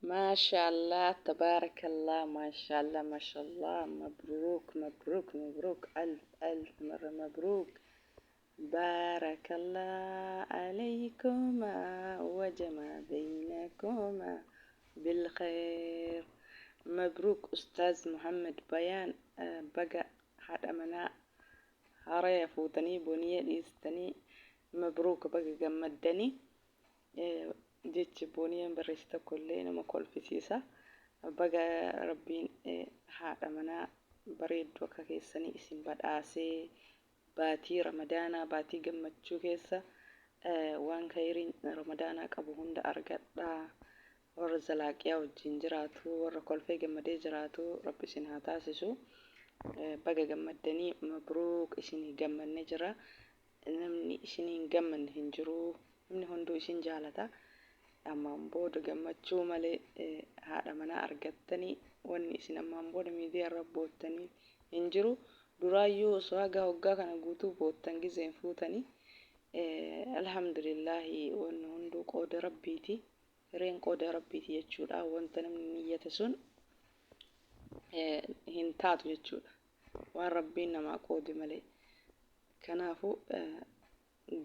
Maashaallah tabaarakallah maashaallah maashaallah mabruuk mabruuk mabruuk alf alf marra mabruuk baarakallah alaykumaa wajama baynakumaa bilkhayr mabruuk ustaaz Muhammad Bayaan baga haadha manaa haaraya fuutanii boniyee dhiistanii mabruuk baga gammaddanii. Jechi Booniyeen barreesse tokko illee nama kolfisiisa. Baga Rabbiin haadha manaa bareedduu akka keessanii isin badhaasee baatii Ramadaanaa baatii gammachuu keessa waan kayriin Ramadaanaa qabu hunda argadhaa. Warra zalaaqiyaa wajjin jiraatu, warra kolfee gammadee jiraatu Rabbi isin haa taasisu. Baga gammaddanii mabruuk isinii gammanne jira. Namni isinii hin gammanne hin jiru. Namni hunduu isin jaalata. Ammaan booda gammachuu malee haadha manaa argattanii wanni isin ammaan booda miidiyaa irra boottanii hin jiru. Duraayyuu osoo haga hoggaa kana guutuu boottan gizeen fuutanii. Alhamdulillaahi wanni hunduu qooda Rabbiiti. Hireen qooda Rabbiiti jechuudha. Wanta namni niyyate sun hin taatu jechuudha. Waan Rabbiin namaa qoode malee. Kanaafuu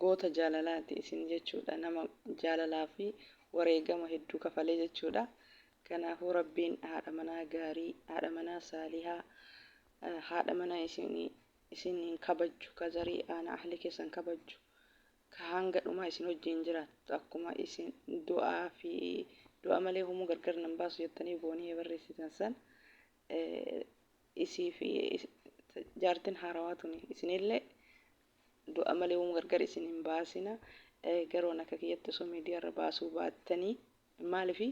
goota jaalalaati isin jechuudha. Nama jaalalaa fi wareegama hedduu kafalee jechuudha. Kanaafuu Rabbiin haadha manaa gaarii, haadha manaa saalihaa, haadha manaa isin isiniin kabajju, ka zarii aana ahli keessan kabajju, ka hanga dhumaa isin wajjiin jiraattu akkuma isin du'aa fi du'a malee homuu gargar nan baasu jettanii booniyee barreessitan san isii fi jaartin haarawaa tuni isinillee du'a malee homuu gargar isin hin baasina. Garuu an akka kiyyatti osoo miidiyaa irra baasuu baattanii maalifi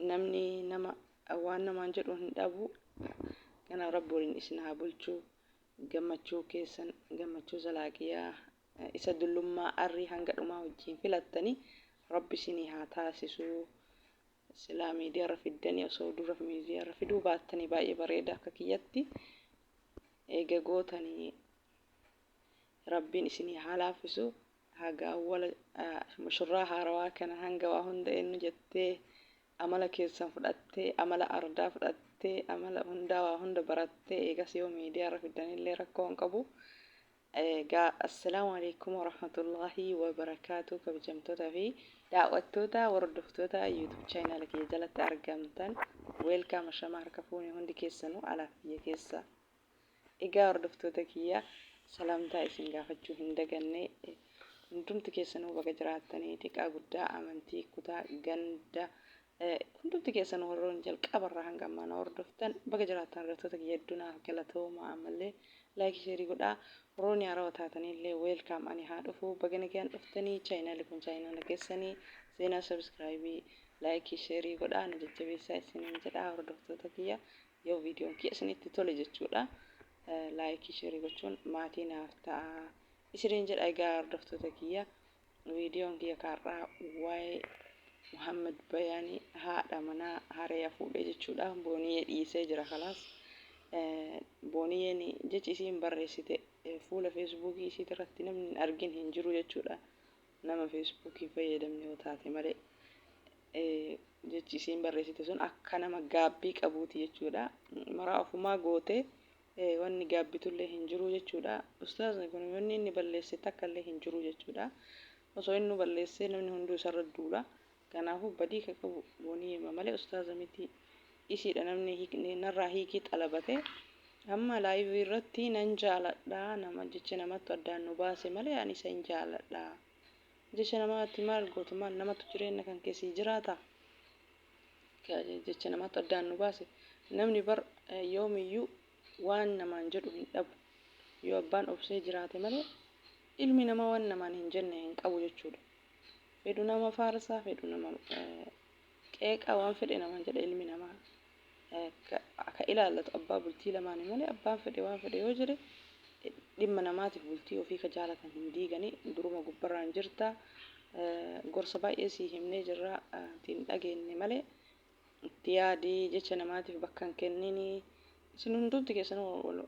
namni nama waan namaan jedhu hin dhabu. Kanaaf Rabbi waliin isin haa bulchu. Gammachuu keessan gammachuu zalaaqiyaa isa dullummaa arrii hanga dhumaa wajjiin filattani Rabbi isinii haa taasisu. Silaa miidiyaa irra fiddanii osoo dura miidiyaa irra fiduu baattanii baay'ee bareeda akka kiyyatti. Eega gootanii Rabbiin isinii haa laaffisu. Haga awwala mushurraa haarawaa kana hanga waa hunda eenyu jettee amala keessan fudhattee amala ardaa fudhattee amala hundaa waa hunda barattee eegas yoo miidiyaa irra fiddanillee rakkoo hin qabu. Egaa assalaamu alaikum warahmatullaahi wabarakaatu kabajamtoota fi daawwattoota hordoftoota YouTube channel kiyya jalatti argamtan welcome ashama harka fuune hundi keessanuu alaaf biyya keessa. Egaa hordoftoota kiyya salaamtaa isin gaafachuu hin daganne hundumti keessanuu baga jiraattanii xiqqaa guddaa amantii kutaa ganda hundumti keessanuu warroon jalqabarraa hanga ammaa na hordoftan baga jiraattan hordoftoota kiyya hedduu naaf galatooma ammallee like share godhaa warroonni haarawaa taatanillee welcome ani haa dhufu baga nagaan dhuftanii chaayinaali kun chaayinaala keessanii seenaa subscribe like share godhaa na jajjabeessaa isiniin jedhaa hordoftoota kiyya yoo viidiyoon kiyya isinitti tole jechuudha like share gochuun maatii naaf ta'a isiniin jedha. Egaa hordoftoota kiyya viidiyoon kiyya kaarraa waa'ee Muhammad Bayaanii haadha manaa hareeya fuudhee jechuudha. Booniyee dhiisee jira kalaas. Booniyeen jechi isiin barreessite fuula feesbuukii isiit irratti namni hin argin hin jiru jechuudha. Nama feesbuukii fayyadamne yoo taate malee. Jechi isiin barreessite sun akka nama gaabbii qabuuti jechuudha. Maraa ofumaa gootee wanni gaabbitullee hin jiru jechuudha. Ustaazni kun wanni inni balleesse takka illee hin jiru jechuudha. Osoo inni balleessee namni hunduu isarra duula. Kanaafuu badii ka qabu Booniyeema malee ustaaza miti. Isiidha namni narraa hiikii xalabate. Amma laayivii irratti nan jaaladha nama jecha namattu addaan nu baase malee ani isa hin jaaladha. Jecha namaatti maal gootu maal namatu jireenya kan keessi jiraata? Jecha namaatu addaan nu baase. Namni bar yoomiyyuu waan namaan jedhu hin dhabu. Yoo abbaan obsee jiraate malee ilmi namaa waan namaan hin jenne hin qabu jechuudha. Fedhu nama faarsaa, fedhu nama qeeqa, waan fedhe namaan jedha ilmi namaa. Ka ilaallatu abbaa bultii lamaani malee abbaan fedhe waan fedhe yoo jedhe dhimma namaatiif bultii ofii ka jaalatan hin diigani. Duruma gubbarraan jirta. Gorsa baay'ee sii himnee jirra ittiin dhageenye malee itti yaadi jecha namaatiif bakka hin kennini. Isin hundumti keessan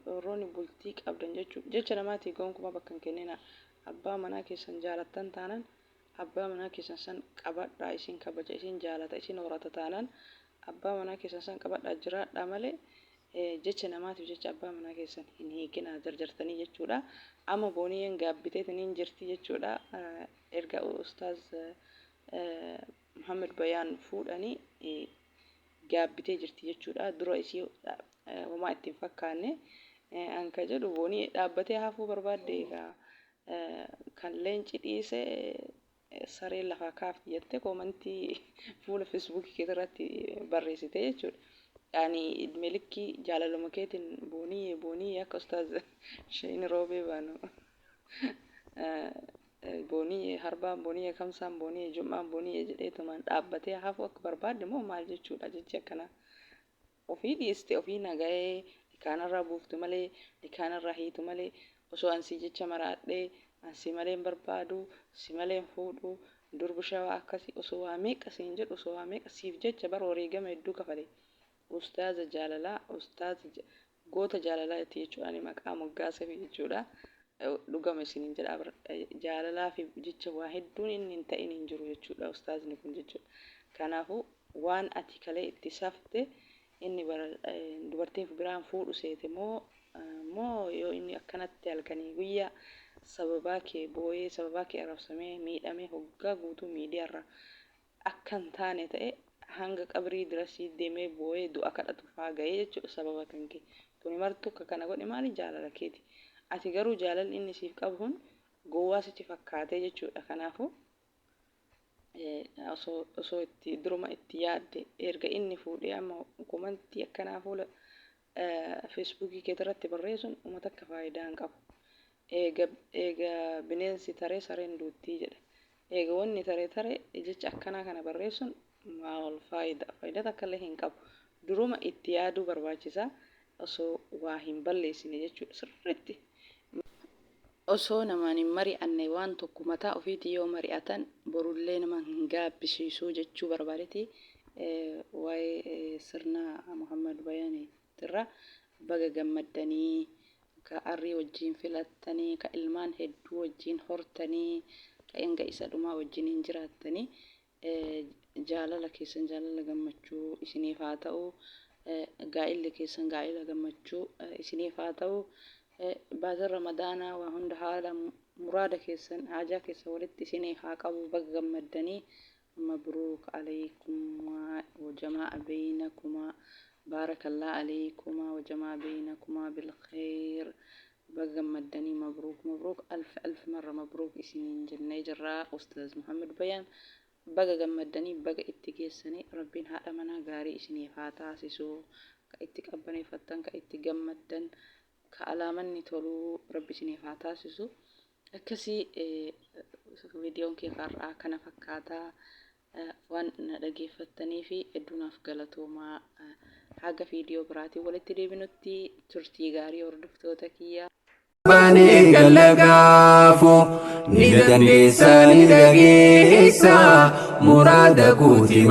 warroonni bultii qabdan jechuudha. Jecha namaatiif gonkumaa bakka hin kennina. Abbaa manaa keessan jaalattan taanan abbaa manaa keessan san qabadhaa isin kabaja isin jaalata isin horata taanan Abbaa manaa keessan san qabadhaa jiraadhaa malee jecha namaatiif jecha abbaa manaa keessan hin hiikinaa jarjartanii jechuudha. Amma Booniyyeen gaabbiteetiniin jirti jechuudha. Erga Ustaaz Muhammad Bayaan fuudhanii gaabbitee jirti jechuudha. Dura isii homaa itti hin fakkaanne. An ka jedhu Booniyyee dhaabbatee hafuu barbaadde egaa kan leenci dhiise sareen lafaa kaafti jettee koomantii fuula feesbuukii keetirratti barreessite jechuudha. Ani idme likkii jaalaluma keetiin booniyyee booniyyee akka ustaaz Sheen Roobee baanu booniyyee harbaan booniyyee kamsaan booniyyee jum'aan booniyyee jedheetumaan dhaabbatee hafuu akka barbaadde moo maal jechuudha jechi akkanaa. Ofii dhiiste ofii nagayee nikaanarraa buuftu malee nikaanarraa hiitu malee osoo an sii jecha maraadhee an si malee hin barbaadu si malee hin fuudhu durbi shawaa akkasi osoo waa meeqa siin jedhu osoo waa meeqa siif jecha bar wareegama hedduu kafale ustaaza jaalalaa ustaaza Goota jaalalaa itti jechuudha ani maqaa moggaasefi jechuudha. Dhugama isiniin jedha bar jaalalaafi jecha waa hedduun inni hin ta'in hin jiru jechuudha ustaazni kun jechuudha. Kanaafuu waan ati kalee itti safte inni bara dubartiin biraan fuudhu seete moo moo yoo inni akkanatti halkanii guyyaa sababaa kee booyee sababaa kee arrabsamee miidhamee hoggaa guutuu miidiyaarra akka hin taane ta'e hanga qabrii dirasii deemee booyee du'a kadhatu faa ga'ee jechuudha sababa kan kee. Kuni martuu akka kana godhe maali jaalala keeti. Ati garuu jaalalli inni siif qabu kun gowwaa sitti fakkaatee jechuudha. Kanaafuu osoo osoo itti duruma itti yaadde erga inni fuudhee amma komantii akkanaa fuula feesbuukii keetirratti barreessuun uma takka faayidaa hin qabu. Eega eega bineensi taree sareen duuttii jedha. Eega wanni tare tare jecha akkanaa kana barreessuun maal faayida faayida takkallee hin qabu. Duruma itti yaaduu barbaachisa osoo waa hin balleessine jechuudha sirriitti. Osoo namaan hin mari'anne waan tokko mataa ofiitiin yoo mari'atan borullee nama hin gaabbisiisu jechuu barbaadeti waa'ee sirna Muhammad Bayaaniitirra baga gammaddanii ka arrii wajjiin filattanii ka ilmaan hedduu wajjiin hortanii ka hanga isa dhumaa wajjiniin jiraattanii Jaalala keessan jaalala gammachuu isiniif haa ta'u. Gaa'illi keessan gaa'ila gammachuu isiniif haa ta'u. Baatiin Ramadaanaa waa hunda haala muraada keessan haajaa keessan walitti isiniif haa qabu baga gammaddanii. Mabruuk aleykumaa wajama'a beynakumaa baarakallah aleykumaa wajama'a beynakumaa bilkheyr Baga gammaddanii mabruuk mabruuk alf alf marra mabruuk isiniin jennee jirra ustaaz Muhammad Bayaan baga gammaddanii baga itti geessanii rabbiin haadha manaa gaarii isiniif haa taasisu ka itti qabbaneeffattan ka itti gammaddan ka alaamanni toluu rabbi isiniif haa taasisu akkasii viidiyoon kee har'aa kana fakkaataa Waan na dhageeffattaniif hedduu naaf galatoomaa. Haga viidiyoo biraatiin walitti deebinutti turtii gaarii hordoftoota kiyya. Baanee galla gaafu ni dandeessa ni dhageessa muraada kooti.